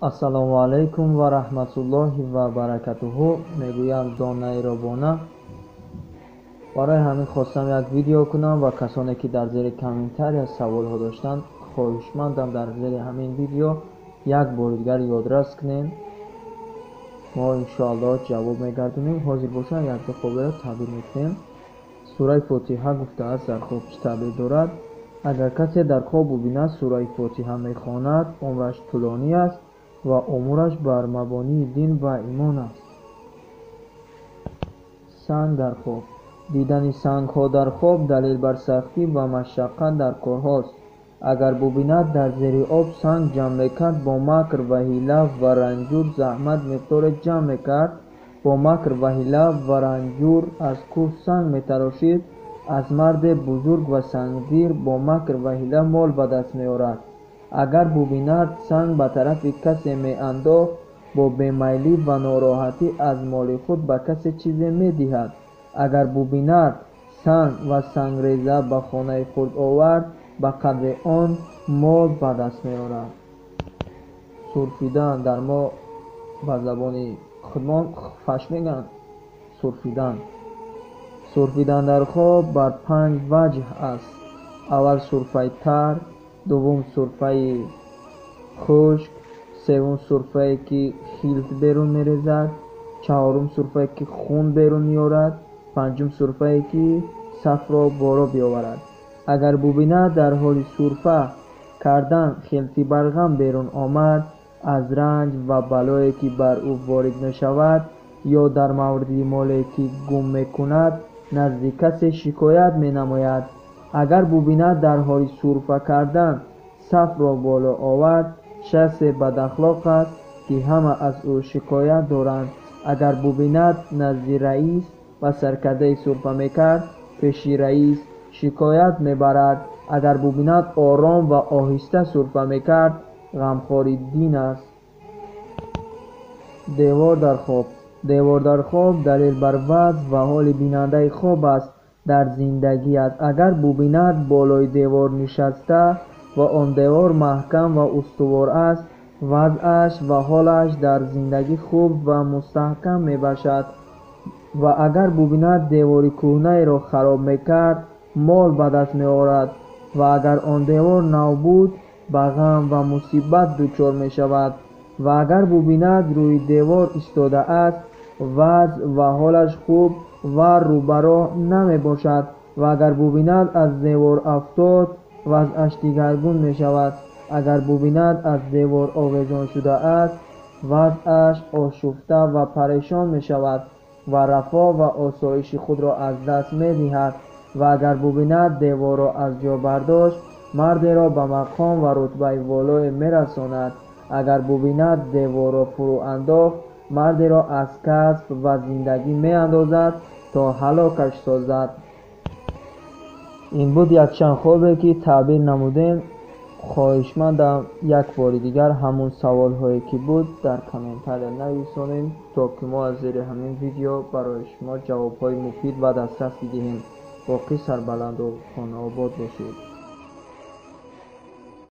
Ассалому алайкум ва раҳматуллоҳи ва баракатуҳу. Мегӯянд донаи робона. Барои ҳамин хостам як видео кунам ва касоне ки дар зери комментария саволҳо доштанд, хоҳишмандам дар зери ҳамин видео як бори дигар ёдрас кунем. Мо иншоаллоҳ ҷавоб мегардонем. Ҳозир бошам якду хоберо таъбир мекунем. Сураи Фотиҳа гуфтааст дар хоб чӣ таъбир дорад? Агар касе дар хоб бубинад сураи Фотиҳа мехонад, умраш тӯлонӣ аст ва умураш бар мабонии дин ва имон аст. Санг дар хоб. Дидани сангҳо дар хоб далел бар сахтӣ ва машаққат дар корҳост. Агар бубинад дар зери об санг ҷамъ мекард, бо макр ва ҳила ва ранҷур заҳмат миқдоре ҷамъ мекард, бо макр ва ҳила ва ранҷур аз кӯҳ санг метарошид, аз марде бузург ва сангдир бо макр ва ҳила мол ба даст меорад. Агар бубинад санг ба тарафи касе меандохт, бо бемайлӣ ва нороҳатӣ аз моли худ ба касе чизе медиҳад. Агар бубинад санг ва сангреза ба хонаи худ овард, ба қадри он мол ба даст меорад. Сурфидан дар мо ба забони худмон фаш мегӯянд. Сурфидан. Сурфидан дар хоб бар 5 ваҷҳ аст. Аввал сурфаи тар, дуввум сурфаи хушк, севум сурфае ки хилт берун мерезад, чаҳорум сурфае ки хун берун меорад, панҷум сурфае ки сафро боро биёварад. Агар бубинад дар ҳоли сурфа кардан хилти барғам берун омад, аз ранҷ ва балое ки бар ӯ ворид мешавад ё дар мавриди моле ки гум мекунад назди касе шикоят менамояд. Агар бубинад дар ҳоли сурфа кардан сафро боло овард, шахсе бадахлоқ аст ки ҳама аз ӯ шикоят доранд. Агар бубинад назди раис ва саркардаи сурфа мекард, пеши раис шикоят мебарад. Агар бубинад ором ва оҳиста сурфа мекард, ғамхори дин аст. Девор дар хоб. Девор дар хоб далел бар вазъ ва ҳоли бинандаи хоб аст дар зиндагӣ аст. Агар бубинад болои девор нишаста ва он девор маҳкам ва устувор аст, вазъаш ва ҳолаш дар зиндагӣ хуб ва мустаҳкам мебошад. Ва агар бубинад девори кӯҳнаеро хароб мекард, мол ба даст меорад. Ва агар он девор нав буд, ба ғам ва мусибат дучор мешавад. Ва агар бубинад рӯи девор истодааст, вазъ ва ҳолаш хуб ва рӯбароҳ намебошад. Ва агар бубинад аз девор афтод, вазъаш дигаргун мешавад. Агар бубинад аз девор овезон шудааст, вазъаш ошуфта ва парешон мешавад ва рафоҳ ва осоиши худро аз даст медиҳад. Ва агар бубинад деворро аз ҷо бардошт, мардеро ба мақом ва рутбаи волое мерасонад. Агар бубинад деворро фурӯ андохт, мардеро аз касб ва зиндагӣ меандозад то ҳалокаш созад. Ин буд якчанд хобе ки таъбир намудем. Хоҳишмандам як бори дигар ҳамун саволҳое ки буд дар комментария нависонем, то ки мо аз зери ҳамин видео барои шумо ҷавобҳои муфид ва дастрас бидиҳем. Боқӣ сарбаланду хонаобод бошед.